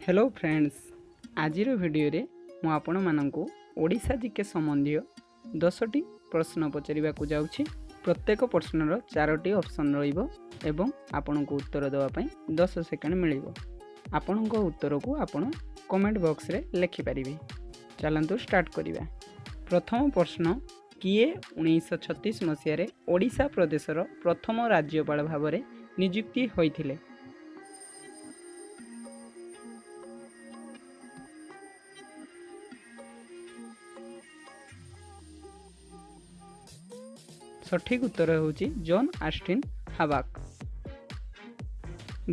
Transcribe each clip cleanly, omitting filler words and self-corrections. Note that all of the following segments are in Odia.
ହ୍ୟାଲୋ ଫ୍ରେଣ୍ଡସ୍, ଆଜିର ଭିଡ଼ିଓରେ ମୁଁ ଆପଣମାନଙ୍କୁ ଓଡ଼ିଶା ଜିକେ ସମ୍ବନ୍ଧୀୟ 10ଟି ପ୍ରଶ୍ନ ପଚାରିବାକୁ ଯାଉଛି। ପ୍ରତ୍ୟେକ ପ୍ରଶ୍ନର 4ଟି ଅପସନ୍ ରହିବ ଏବଂ ଆପଣଙ୍କୁ ଉତ୍ତର ଦେବା ପାଇଁ 10 ସେକେଣ୍ଡ ମିଳିବ। ଆପଣଙ୍କ ଉତ୍ତରକୁ ଆପଣ କମେଣ୍ଟ ବକ୍ସରେ ଲେଖିପାରିବେ। ଚାଲନ୍ତୁ ଷ୍ଟାର୍ଟ କରିବା। ପ୍ରଥମ ପ୍ରଶ୍ନ, କିଏ 1936 ମସିହାରେ ଓଡ଼ିଶା ପ୍ରଦେଶର ପ୍ରଥମ ରାଜ୍ୟପାଳ ଭାବରେ ନିଯୁକ୍ତି ହୋଇଥିଲେ? ସଠିକ୍ ଉତ୍ତର ହେଉଛି ଜନ୍ ଆଷ୍ଟିନ୍ ହାବାକ୍।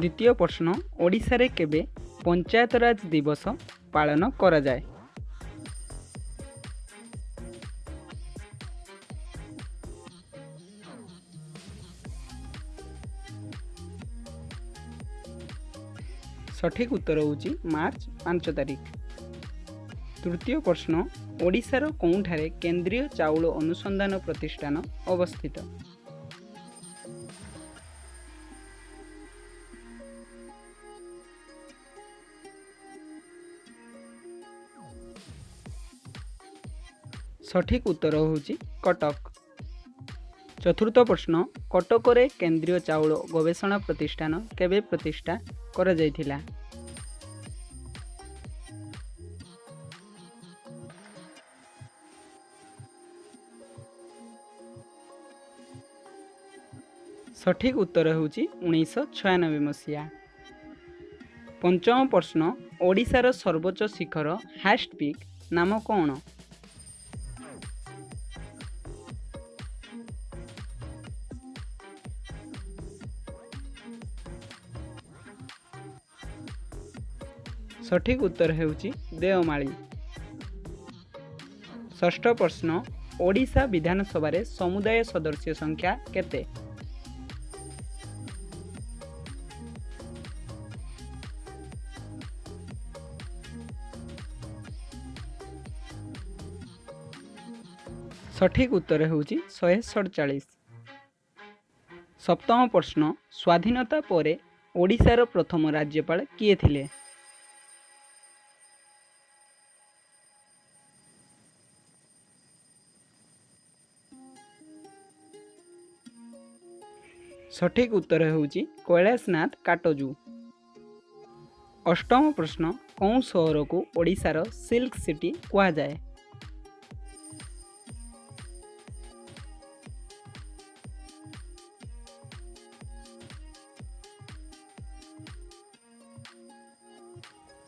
ଦ୍ୱିତୀୟ ପ୍ରଶ୍ନ, ଓଡ଼ିଶାରେ କେବେ ପଞ୍ଚାୟତରାଜ ଦିବସ ପାଳନ କରାଯାଏ? ସଠିକ୍ ଉତ୍ତର ହେଉଛି ମାର୍ଚ୍ଚ 5 ତାରିଖ। ତୃତୀୟ ପ୍ରଶ୍ନ, ଓଡ଼ିଶାର କେଉଁଠାରେ କେନ୍ଦ୍ରୀୟ ଚାଉଳ ଅନୁସନ୍ଧାନ ପ୍ରତିଷ୍ଠାନ ଅବସ୍ଥିତ? ସଠିକ୍ ଉତ୍ତର ହେଉଛି କଟକ। ଚତୁର୍ଥ ପ୍ରଶ୍ନ, କଟକରେ କେନ୍ଦ୍ରୀୟ ଚାଉଳ ଗବେଷଣା ପ୍ରତିଷ୍ଠାନ କେବେ ପ୍ରତିଷ୍ଠା କରାଯାଇଥିଲା? ସଠିକ୍ ଉତ୍ତର ହେଉଛି 1996 ମସିହା। ପଞ୍ଚମ ପ୍ରଶ୍ନ, ଓଡ଼ିଶାର ସର୍ବୋଚ୍ଚ ଶିଖର ହାଏଷ୍ଟ ପିକ୍ ନାମ କ'ଣ? ସଠିକ୍ ଉତ୍ତର ହେଉଛି ଦେଓମାଳି। ଷଷ୍ଠ ପ୍ରଶ୍ନ, ଓଡ଼ିଶା ବିଧାନସଭାରେ ସମୁଦାୟ ସଦସ୍ୟ ସଂଖ୍ୟା କେତେ? ସଠିକ୍ ଉତ୍ତର ହେଉଛି 147। ସପ୍ତମ ପ୍ରଶ୍ନ, ସ୍ୱାଧୀନତା ପରେ ଓଡ଼ିଶାର ପ୍ରଥମ ରାଜ୍ୟପାଳ କିଏ ଥିଲେ? ସଠିକ୍ ଉତ୍ତର ହେଉଛି କୈଳାସନାଥ କାଟଜୁ। ଅଷ୍ଟମ ପ୍ରଶ୍ନ, କେଉଁ ସହରକୁ ଓଡ଼ିଶାର ସିଲ୍କ ସିଟି କୁହାଯାଏ?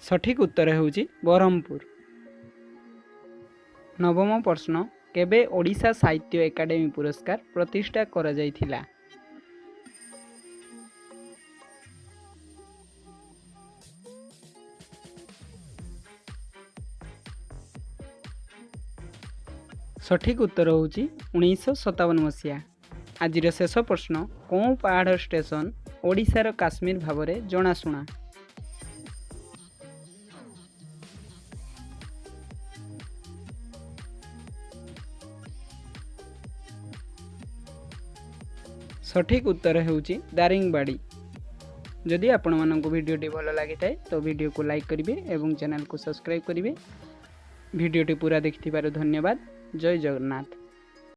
ସଠିକ୍ ଉତ୍ତର ହେଉଛି ବ୍ରହ୍ମପୁର। ନବମ ପ୍ରଶ୍ନ, କେବେ ଓଡ଼ିଶା ସାହିତ୍ୟ ଏକାଡେମୀ ପୁରସ୍କାର ପ୍ରତିଷ୍ଠା କରାଯାଇଥିଲା? ସଠିକ୍ ଉତ୍ତର ହେଉଛି 1957 ମସିହା। ଆଜିର ଶେଷ ପ୍ରଶ୍ନ, କେଉଁ ପାହାଡ଼ ଷ୍ଟେସନ ଓଡ଼ିଶାର କାଶ୍ମୀର ଭାବରେ ଜଣାଶୁଣା? ସଠିକ୍ ଉତ୍ତର ହେଉଛି ଦାରିଙ୍ଗବାଡ଼ି। ଯଦି ଆପଣମାନଙ୍କୁ ଭିଡ଼ିଓଟି ଭଲ ଲାଗିଥାଏ ତ ଭିଡ଼ିଓକୁ ଲାଇକ୍ କରିବେ ଏବଂ ଚ୍ୟାନେଲକୁ ସବସ୍କ୍ରାଇବ୍ କରିବେ। ଭିଡ଼ିଓଟି ପୁରା ଦେଖିଥିବାରୁ ଧନ୍ୟବାଦ। ଜୟ ଜଗନ୍ନାଥ।